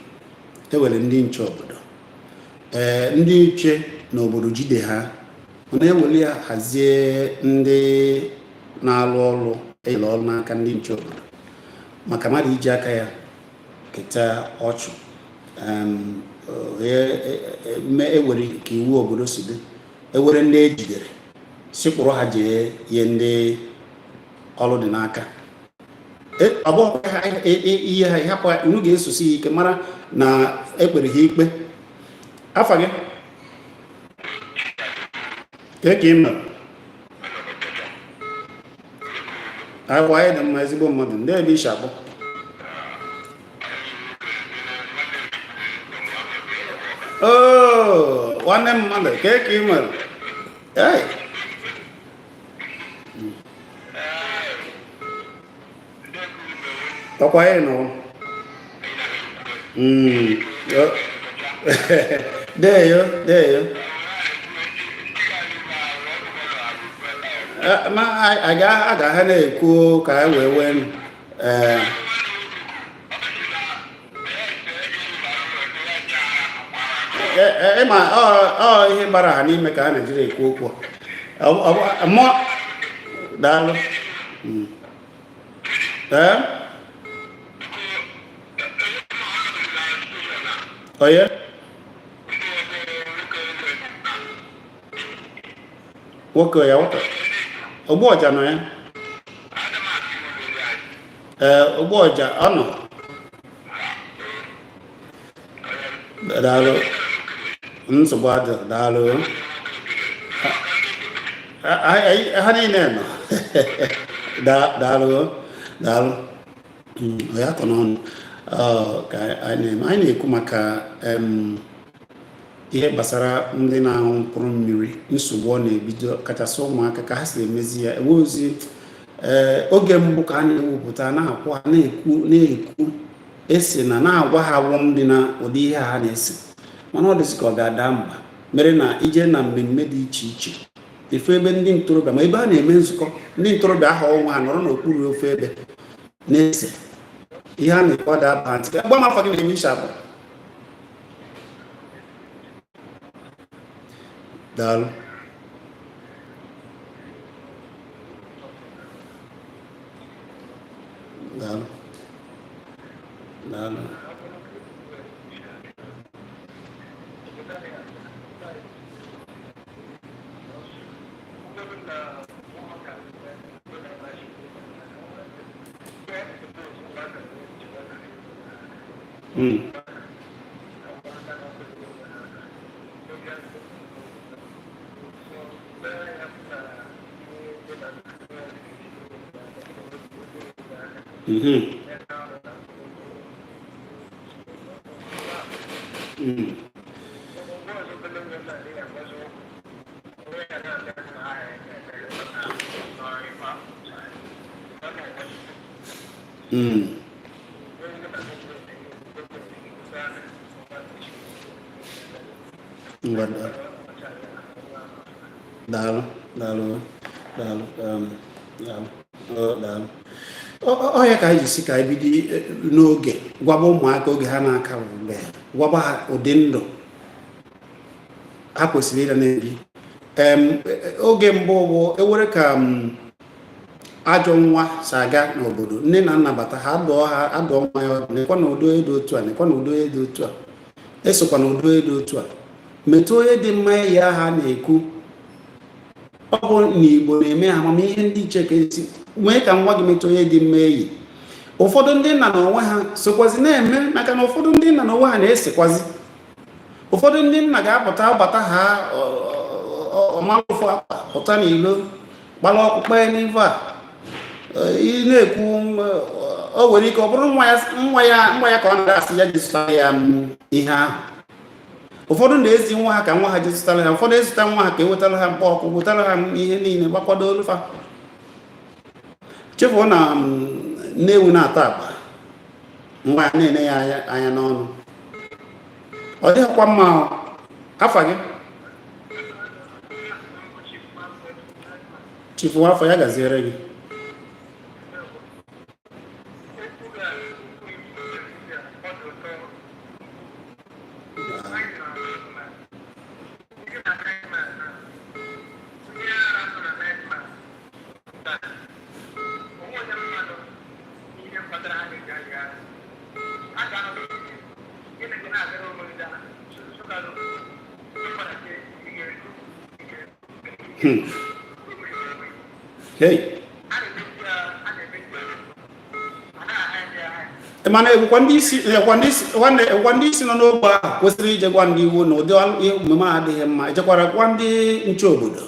ewere ndị nche obodo, ee, ndị nche n'obodo jide ha, na-eweli ya hazie ndị na-alụ ọrụ ekele ọrụ n'aka ndị nche obodo, maka mmadụ iji aka ya keta ọchụ. Ewere ka iwu obodo si dị, ewere ndị ejidere si kpụrụ ha jee nye ndị ọrụ dị n'aka. Ọ bụghị ha ihe ha hapụ, unu ga-esosi ya ike mara na ekpere ha ikpe. Afa gị ka ị mere akwa anyị dị mma, ezigbo mmadụ, ndị ebe ishi akpọ. Oh, nwanne m mmadụ, ka ị mere? Hey. Ọkwa anyị nọ. Deyo, deyo. Ma a ga ha na-ekwu ka e wee wee ee. Ịma ọ ihe gbara ha n'ime ka ha Naijiria ekwu okwu. Mụọ, daalụ. Ee, onye nwoke ya nwoke ogbu ọja nọ ya. Ee, ogbu ọja ọ nọ. Daalụ, nsogbu adị, daalụ. Ha niile nọ. Daalụ, daalụ. Ya kọ n'ọnụ ka anyị na-eme. Anyị na-ekwu maka ihe gbasara ndị na-aṅụ mkpụrụ mmiri, nsogbu ọ na-ebido, kachasị ụmụaka, ka ha si emezi ya. Enwe ozi ee oge mbụ ka a na-ewepụta na-akwụ ha na-ekwu na-ekwu esi na na-agwa ha awọm dị na ụdị ihe ha na-ese, mana ọ dịzị ka ọ ga-ada mba mere na ije na mmemme dị iche iche, efu ebe ndị ntorobịa, ma ebe a na-eme nzukọ ndị ntorobịa ahụ, ọnwa ha nọrọ n'okpuru ofu ebe na-ese ihe a na-ekwado aba ntị. Gwa m afọ gị na-eme isi abụọ. Daalụ. Daalụ. Daalụ. Ngwa, daalụ, daalụ, daalụ, daalụ, daalụ. Ọ ya ka anyị ji si ka anyị bido n'oge gwaba ụmụaka, oge ha na-aka mgbe, gwaba ha ụdị ndụ ha kwesịrị ịda na-ebi. Oge mbụ bụ ewere ka ajọ nwa si aga n'obodo, nne na nna bata, ha dụọ, ha adụọ nwa ya ọdụ, nekwa na ụdị onye dị otu a, nekwa na ụdị onye dị otu a, esokwa na ụdị onye dị otu a, metụ onye dị mma ya. Ha na-ekwu ọ bụ na Igbo na-eme ha amamihe ndị iche ka esi nwee ka nwa gị metụ onye dị mma enyi. Ụfọdụ ndị nna na onwe ha sokwazi na-eme, maka na ụfọdụ ndị nna na onwe ha na-esekwazi. Ụfọdụ ndị nna ga-apụta bata ha ọmalụfụ akpa pụta n'ilo, gbara ọkpụkpe n'ife a ị na-ekwu. O nwere ike ọ bụrụ nwa ya, nwa ya, nwa ya ka ọ na-asị ya ji zụtara ya ihe ahụ. Ụfọdụ na-ezi nwa ha ka nwa ha jee zụtara ha, ụfọdụ ezụta nwa ha ka ewetara ha mkpa ọkụ, wetara ha ihe niile gbakwado olufa, chefuo na nne ewu na-ata agba, nwa ya na-ene ya anya n'ọnụ. Ọ dịghịkwa mma. Afa gị? Chief Nwafọ, ya gaziere gị. Hey. Mana egwukwa ndị isi, nwanne, egwukwa ndị isi nọ n'ogbe ahụ kwesịrị ije gwa ndị iwu na ụdị ihe omume a adịghị mma, ejekwara gwa ndị nche obodo.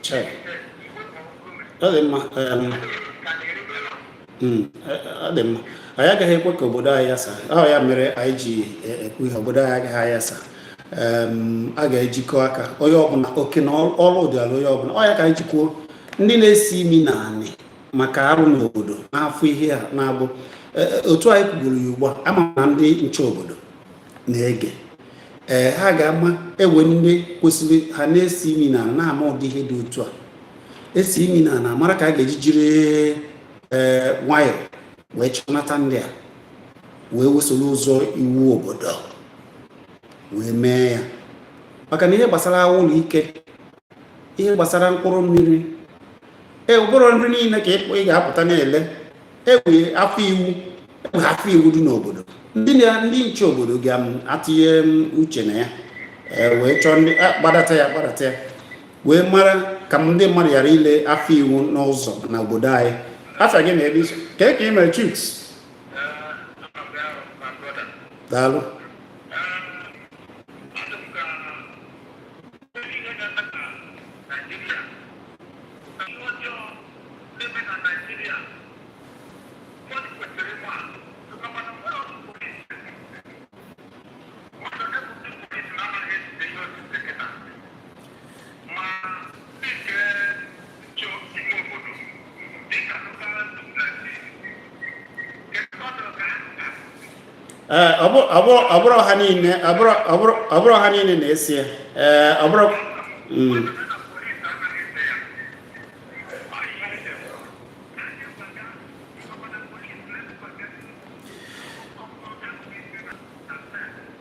Chee. Ọ dị mma. Ọ dị mma. Anyị agaghị ekwe ka obodo anyị yasa. Ọ ya mere anyị ji ekwu ihe, obodo anyị agaghị ayasa. A ga-ejikọ aka, onye ọbụla, oke na ọrụ dịara onye ọbụla. Ọ ya ka anyị ji kwuo, ndị na-esi imi n'anị maka arụ n'obodo n'afọ ihe a na-abụ otu anyị kwugoro ya ugbu a. Ama na ndị nche obodo na-ege, ee, ha ga-ama ewe ndị kwesịrị ha na-esi imi n'ala na-ama ụdị ihe dị otu a esi imi n'ala, mara ka a ga-eji jiri ee nwayọọ wee chọnata ndị a, wee wesoro ụzọ iwu obodo wee mee ya. Maka na ihe gbasara ụlọ ike, ihe gbasara mkpụrụ mmiri, ee, ụbụrụ nri niile ka ị ga-apụta na-ele, ewe afọ iwu, ewe afọ iwu dị n'obodo. Ndị nche obodo ga-atụnye uche na ya, wee chọọ ndị gbadata ya, gbadata ya, wee mara ka ndị mmadụ ghara ile afọ iwu n'ụzọ na obodo anyị. Afa gị na ebe i si, ka ị mere, Chuks? Daalụ. Ee, ọ bụrụ ha niile, ọ bụrụ ha niile na-esi ya. Ee, ọ bụrụ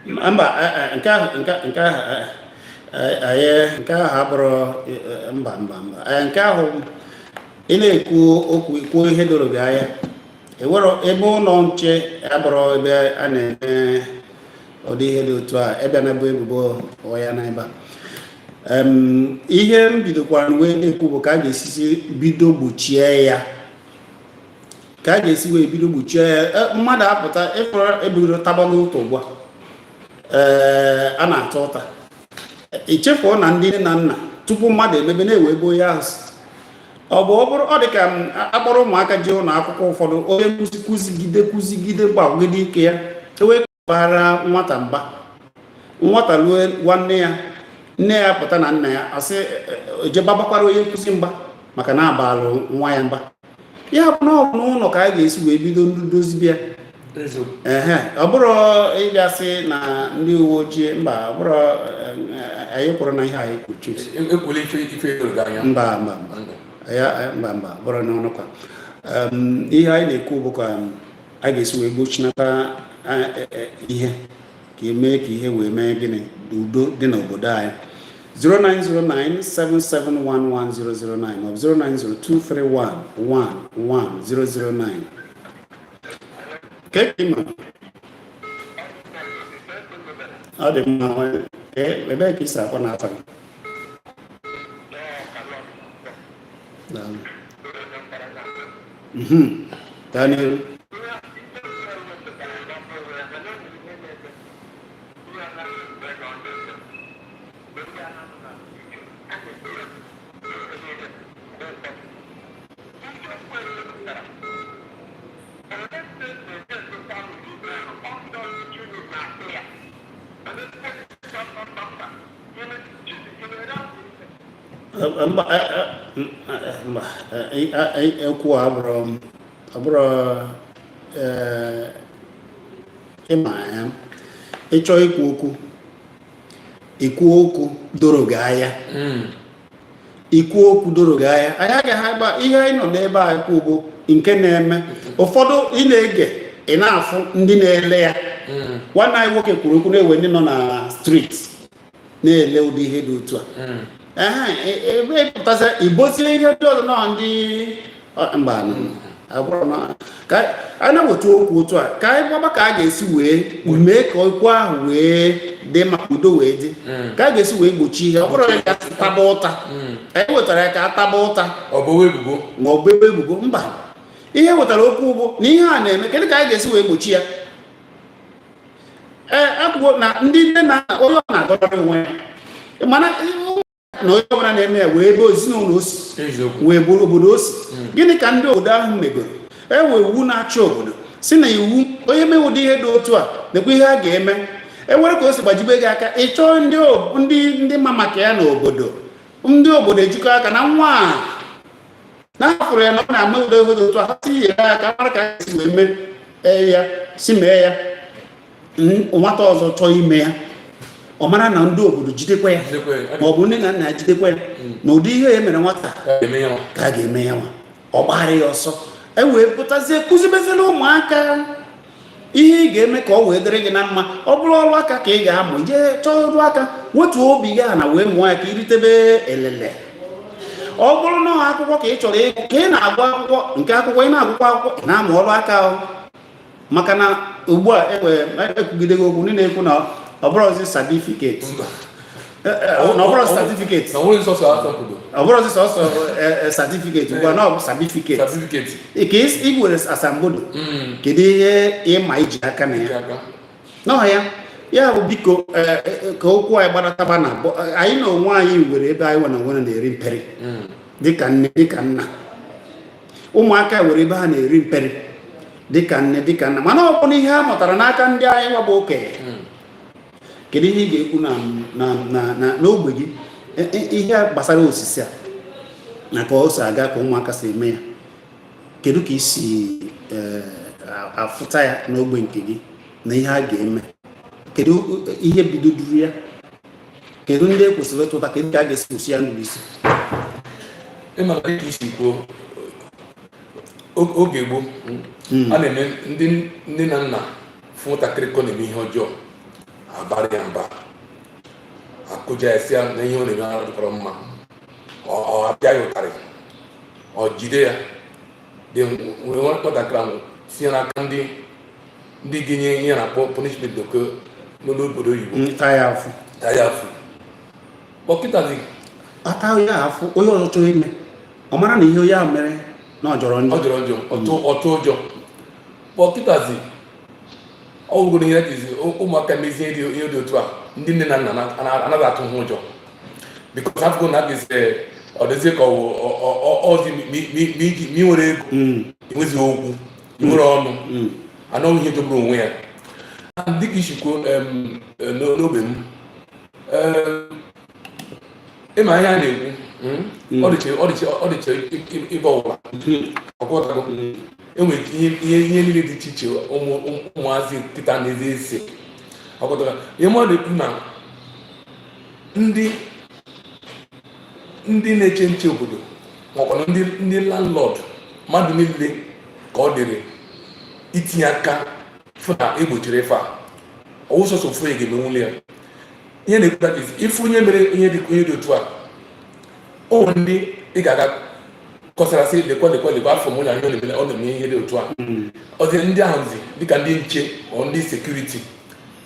Mba, nke ahụ, nke ahụ anyị, nke ahụ abụrụ, mba, mba, mba. Nke ahụ ị na-ekwu okwu, kwuo ihe doro gị anya. Ewere ebe ụlọ nche abụrụ ebe a na-eme ụdị ihe dị otu a, ebe a na-ebu ebubo ya n'ebe a. Ihe m bidokwara wee na-ekwu bụ ka a ga-esisi bido gbochie ya, ka a ga-esi wee bido gbochie ya. Mmadụ apụta ịfụrụ ebido tabalụ ụta ugbu a, ee, a na-ata ụta. Echefuo na ndị nne na nna, tupu mmadụ emebe, na-ewe ebe onye ahụ si. Ọ bụ ọ bụrụ ọ dị ka akpọrọ ụmụaka jee ụlọ akwụkwọ ụfọdụ, onye nkụzi kụzigide kụzigide gbagide ike ya, ewee bara nwata mba, nwata luo nwanne ya, nne ya pụta na nna ya asị eje gbabakwara onye nkụzi mba maka na abalụ nwa ya mba. Ya bụ na ọ bụ n'ụlọ ka a ga-esi wee bido ndị dozibịa. Ehe, ọ bụrụ ịbịa sị na ndị uwe ojii, mba, ọ bụrụ anyị kwuru na ihe anyị kwuru.
Ekwula ife doro gị anya.
Mba, mba, mba, ya mba, mba, bụrụ n'ọnụ kwa. Ihe anyị na-ekwu bụ ka a ga-esi wee gbochinata ihe ka emee ka ihe wee mee gịnị, udo dị n'obodo anyị. 09097711009 maọbụ 09023111009. Ka ị ma ọ dị mma. Ebee ka i si akpọ na afa gị? Daalụ. Gaa n'iru. Mba, mba, ekwu abụrụ abụrụ ịma ya. Ịchọ ikwu okwu, ikwu okwu doro gị anya. Ikwu okwu doro gị anya. Anyị agaghị agba ihe anyị nọ n'ebe a ekwu bụ nke na-eme. Ụfọdụ ị na-ege, ị na-afụ ndị na-ele ya. Nwanne anyị nwoke kwuru okwu na-ewe ndị nọ na street na-ele ụdị ihe dị otu a. Ee, ebe ịpụtasị ibosie ihe ndị ọzọ nọ ndị mba abụrụ na ka a na-eweta okwu otu a, ka anyị gbaba ka a ga-esi wee mee ka okwu ahụ wee dị maka udo wee dị, ka a ga-esi wee gbochie ihe. Ọ bụrụ ya ka taba ụta, anyị wetara ya ka a taba ụta,
ọ bụ ebubo,
ma ọ bụ ebubo. Mba, ihe wetara okwu bụ na ihe a na-eme, kedu ka anyị ga-esi wee gbochi ya? Ee, akwụkwọ na ndị nne na nna, onye ọ na-agọrọ onwe ya, mana na onye ọbụla na-eme ya wee ebe ezinụlọ o si, wee bụrụ obodo o si. Gịnị ka ndị obodo ahụ megoro? E nwee iwu na-achị obodo, si na iwu onye mee ụdị ihe dị otu a, nekwa ihe a ga-eme. E nwere ka o si gbajibe gị aka, ị chọọ ndị ndị ma maka ya n'obodo, ndị obodo ejikọ aka na nwa a na afụrụ ya na ọ na-ama ụdị ihe dị otu a, ha si nyere aka mara ka a si wee mee ya, si mee ya. Nwata ọzọ chọọ ime ya, ọ mara na ndị obodo jidekwa ya, ma ọ bụ nne na nna ya jidekwa ya na ụdị ihe ya mere nwata ka a ga-eme ya nwa, ọ gbara ya ọsọ. E wee pụtazie kụzibeziela ụmụaka ihe ị ga-eme ka ọ wee dịrị gị na mma. Ọ bụrụ ọrụ aka ka ị ga-amụ, jee chọọ ọrụ aka, wetuo obi gị na wee mụọ ya ka iritebe elele. Ọ bụrụ na akwụkwọ ka ị chọrọ ịgụ, ka ị na-agụ akwụkwọ nke akwụkwọ, ị na-agụkwa akwụkwọ, ị na-amụ ọrụ aka ahụ. Maka na ugbu a ekwugidego okwu, ndị na-ekwu na ọ bụrụzi certificate, na ọ bụrụ certificate, ọ bụrụzi sọsọ certificate ugbu a, na ọ bụ certificate ka ị nwere asambodo. Kedu ihe ịma iji aka na ya n'ọha ya? Ya bụ, biko, ka okwu anyị gbadataba na anyị na onwe anyị nwere ebe anyị nwe na onwe na-eri mperi dịka nne, dịka nna. Ụmụaka nwere ebe ha na-eri mperi dịka nne, dịka nna, mana ọ bụ na ihe ha mụtara n'aka ndị anyị nwa bụ okenye. Kedu ihe ị ga-ekwu na n'ogbe gị, ihe gbasara osisi a na ka o si aga, ka ụmụaka si eme ya? Kedu ka isi afụta ya n'ogbe nke gị na ihe a ga-eme? Kedu ihe bidoduru ya? Kedu ndị e kwesịrị ịtụta? Kedu ka a ga-esi kwụsị ya ndụ isi?
Ịma na dịka isi kwuo, oge gboo a na-eme, ndị nne na nna fụ nwatakịrị ka ọ na-eme ihe ọjọọ, abara ya mba, akụja ya, sị ya na ihe ọ na-eme adịkwara mma, ọ apịa ya ụtarị, ọ jide ya dị nwere nwatakịrị ahụ tinye n'aka ndị ga-enye ihe na-akpọ punishment n'oke n'olu obodo oyibo.
Taa ya afụ.
Taa ya afụ. Kpọkịtazi
ata ya afụ, onye ọzọ chọrọ ime, ọ mara na ihe onye ahụ mere na ọ jọrọ njọ.
Ọ jọrọ njọ, ọtụ ụjọ. Kpọkịtazi ọ bụgoro ihe izi ụmụaka mezie ihe dị otu a, ndị nne na nna anaghị atụ ha ụjọ, because afụgo na adịzi ọ dịzie ka ọzi ma ị nwere ego, enwezighị okwu, ị nwere ọnụ anọghị ihe jọgburu onwe ya. Dịka isi kwuo, n'ogbe m, ịma ihe a na-ekwu, ọ dịcha ịba ụwa ọkọtago. Enwere ihe niile dị iche iche ụmụazị kịta na-eze ese ọkọtago. Ihe mmadụ ekwu na ndị na-eche nche obodo, makwa ndị landlord, mmadụ niile ka ọ dịrị itinye aka fụ na egbochiri ife a. Ọwụ sọsọ ofu onye ga-emenwuli ya. Ihe na-ekwuta is ife onye mere ihe dị otu a, o nwere ndị ị ga-aga Kọsara sị, "Lekwa, lekwa, lekwa afọ m onye anyị ọ na-eme, ọ na-eme ihe dị otu a." Ọzi ndị ahụ zi dịka ndị nche ọ ndị security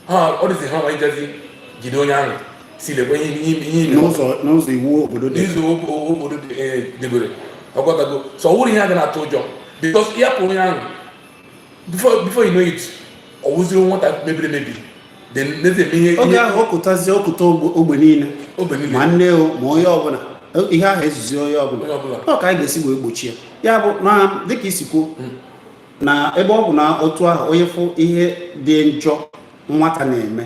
ha, ọ dịzi ha ma ijezi jide onye ahụ si lekwa ihe ihe ihe ime.
N'ụzọ iwu obodo dị.
N'izu obodo debere ọgwatago, so ọ wụrụ ihe a ga na-atụ ụjọ, because ịhapụ onye ahụ, before you know it, ọ wụziri nwata mebiri emebi, then n'ezi eme ihe.
Oge
Ihe
ahụ okụtazie okụta ogbe niile.
Ogbe niile.
Ma nne o, ma onye ọbụla, ihe ahụ ezuzi onye ọbụla.
Onye ọbụla.
Ọ ka anyị ga-esi wee gbochie ya bụ na dịka isi kwuo na ebe ọ bụ na otu ahụ onye fụ ihe dị njọ nwata na-eme,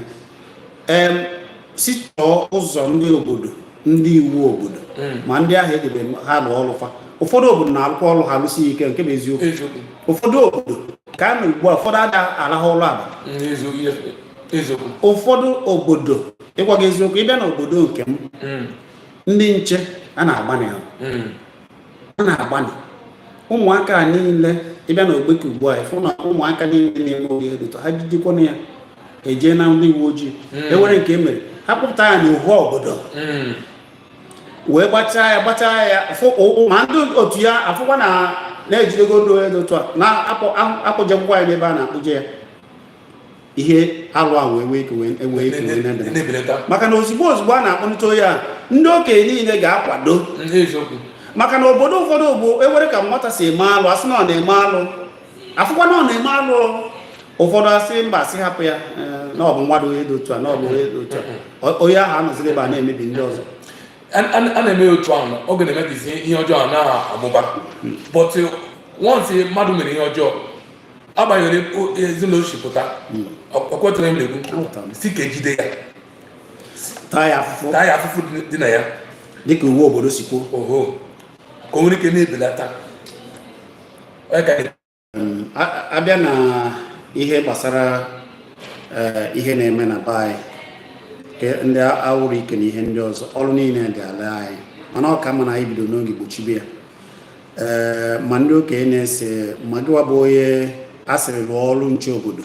si chọọ ụzọ ndị obodo, ndị iwu obodo, ma ndị ahụ edebe ha lụọ ọrụ fa. Ụfọdụ obodo na-arụkwa ọrụ ha lụsi ike, nke bụ eziokwu. Ụfọdụ obodo ka a nọ ugbu a, ụfọdụ ada arahụ ụlọ abalị.
Eziokwu.
Ụfọdụ obodo, ịgwa gị eziokwu, ịbịa n'obodo nke m, ndị nche a na-agbanị ahụ, a na-agbanị ụmụaka a niile. Ịbịa n'ogbeke ugbu a, ịfụ na ụmụaka niile na-eme ụdị ihe dị otu ha jidekwana ya eje na ndị uwe ojii, ewere nke e mere ha kpụpụta ya n'ihu obodo, wee gbachaa ya, gbachaa ya, ma ndị otu ya afụkwa na na-ejidego ndị onye dị otu a na-akpụjekwukwa ya n'ebe a na-akpụje ya. Ihe alụ a wee wee ike wee ike wee na-ebelata.
Na-ebelata.
Maka na ozugbo ozugbo a na-akpọlite onye a, ndị okenye niile ga-akwado. Maka na obodo ụfọdụ bụ ewere ka nwata si eme alụ, asị na ọ na-eme alụ, afụkwa na ọ na-eme alụ, ụfọdụ asị mba, asị hapụ ya, na ọ bụ mmadụ onye dị otu a, na ọ bụ onye dị otu a. Onye ahụ anọziri ebe a na-emebi ndị ọzọ.
A na-eme ya otu ahụ, oge na-eme ka isi ihe ọjọọ a na-amụba. But once mmadụ mere ihe ọjọọ, agbanyeghị ezinụlọ si pụta, ọkwetara m na-ekwu.
Aghọtara m.
Si ka ejide ya,
taa ya afụfụ,
taa ya afụfụ dị na ya,
dịka uwe obodo si kwuo.
Oho, ka o nwere ike na-ebelata. Onye ka
Abịa na ihe gbasara ihe na-eme na be anyị, ke ndị awụrụ ike na ihe ndị ọzọ, ọrụ niile dị ala anyị, mana ọ ka mma na anyị bido n'oge gbochibe ya. Ma ndị okenye na-ese, ma gịwa bụ onye a sịrị rụọ ọrụ nche obodo,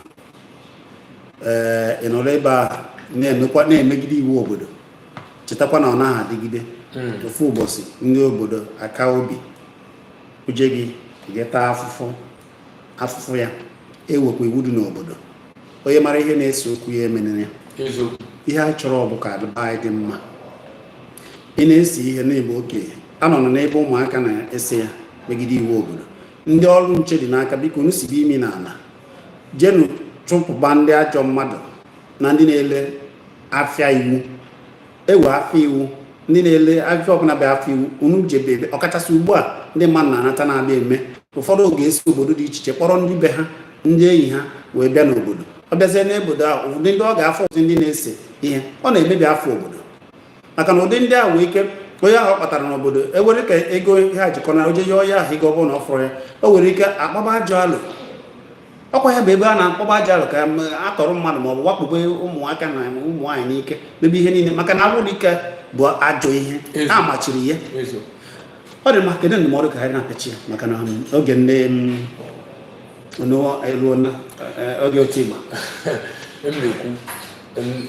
ị nọrọ ebe a na-emekwa na-emegide iwu obodo, chetakwa na ọ naghị adịgide. Ofu ụbọchị, ndị obodo aka obi uje gị ga taa afụfụ afụfụ ya. Ewekwa iwu dị n'obodo, onye mara ihe na-ese okwu ya emenere ya. Ihe a chọrọ bụ ka adịba anyị dị mma. Ị na-ese ihe na-eme okenye, anọ nọ n'ebe ụmụaka na-ese ya megide iwu obodo, ndị ọrụ nche dị n'aka, biko unu sibe imi n'ala, jenu chụpụba ndị ajọ mmadụ na ndị na-ele afịa iwu, ewe afịa iwu, ndị na-ele afịa ọbụla bụ afịa iwu, unu jebe ebe. Ọkachasị ugbu a ndị mmadụ na-anata na-abịa eme, ụfọdụ oge esi obodo dị iche iche kpọrọ ndị be ha, ndị enyi ha wee bịa n'obodo. Ọ bịazie n'obodo ahụ, ụdị ndị ọ ga-afọ, ụdị ndị na-ese ihe, ọ na-emebi afọ obodo, maka na ụdị ndị ahụ nwee ike onye ahụ ọ kpatara n'obodo ewere ka ego ha jikọnara oje yọọ ya ahụ ego. Ọ bụrụ na ọ fọrọ ya, o nwere ike akpaba ajọ alụ. Ọkwa ya bụ ebe a na-akpọba ajọ alụ ka atọrọ mmadụ ma ọ bụ wakpobe ụmụaka na ụmụ nwaanyị n'ike, mebe ihe niile, maka na awụrụ ike bụ ajọ ihe ha machiri ya. Ọ dị mma. Kedu ndụmọdụ ka anyị na-apịachi ya, maka na oge nne eruola, oge otu ịgba?
M na-ekwu,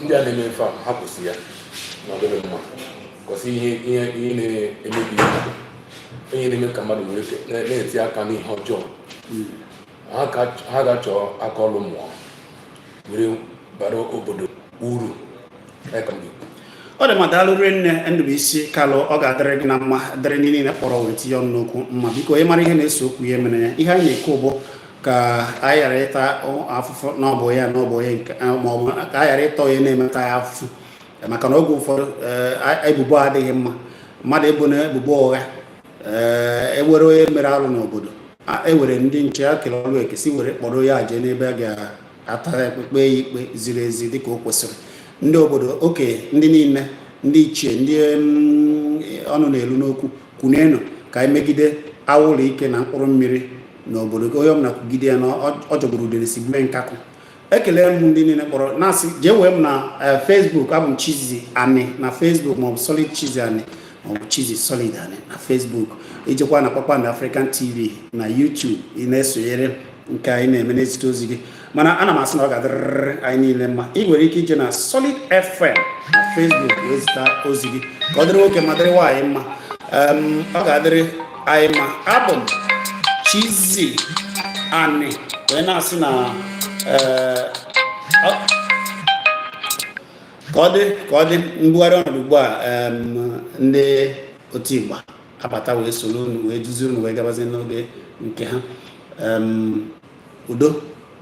ndị a na-eme ife a, ha kwụsị ya na ọ dịghị mma. Kwụsị ihe na-emebi mmadụ, ihe na-eme ka mmadụ were na-eti aka n'ihe ọjọọ. Ha ga-achọ aka ọrụ mụọ were bara obodo uru. Ya ka m ga-ekwu.
Ọ dị mma, daalụ nne Ndụbụisi Kalụ. Ọ ga-adịrị gị na mma, dịrị ndị niile kpọrọ wee tinye ọnụ n'okwu mma. Biko, onye mara ihe na-ese okwu ya mere ya. Ihe anyị na-ekwu bụ ka anyị ghara ịta afụfụ na ọ bụ ya na ọ bụ onye nke, ma ọ bụ ka anyị ghara ịta onye na-emeta ya afụfụ, maka na oge ụfọdụ ebubo adịghị mma, mmadụ ebo na ebubo ụgha. Ewere onye mere arụ n'obodo, ewere ndị nche a kere ọrụ ekesi were kpọrọ ya jee n'ebe a ga-ata ya, kpee ya ikpe ziri ezi dịka o kwesịrị. Ndị obodo, okenye, ndị niile, ndị ichie, ndị ọnụ na-elu n'okwu, kwunenu ka anyị megide awụrụ ike na mkpụrụ mmiri n'obodo. Onye ọbụla kwugide ya na ọ jọgburu udere si gbue nkakụ. Ekele m ndị niile kpọrọ, na-asị jee wee m na Facebook. Abụ m Chizzy Ani na Facebook, maọbụ Solid Chizzy Ani, maọbụ Chizzy Solid Ani na Facebook. Ijekwa na Kpakpando African TV na YouTube, ị na-esonyere nke anyị na-eme, na-ezite ozi gị. Mana ana m asị na ọ ga-adịrịrị anyị niile mma. Ị nwere ike ije na Solid FM na Facebook wee zite ozi gị. Ka ọ dịrị nwoke ma dịrị nwaanyị mma. Ọ ga-adịrị. Anyị ma abụ m Chizzy Ani wee na-asị na ka ọ dị mbugharị ọnọdụ ugbu a. Ndị otu Igba abata wee soro unu wee duzie unu wee gabazie n'oge nke ha. Udo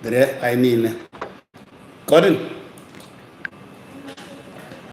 dịrị anyị niile. Ka ọ dị.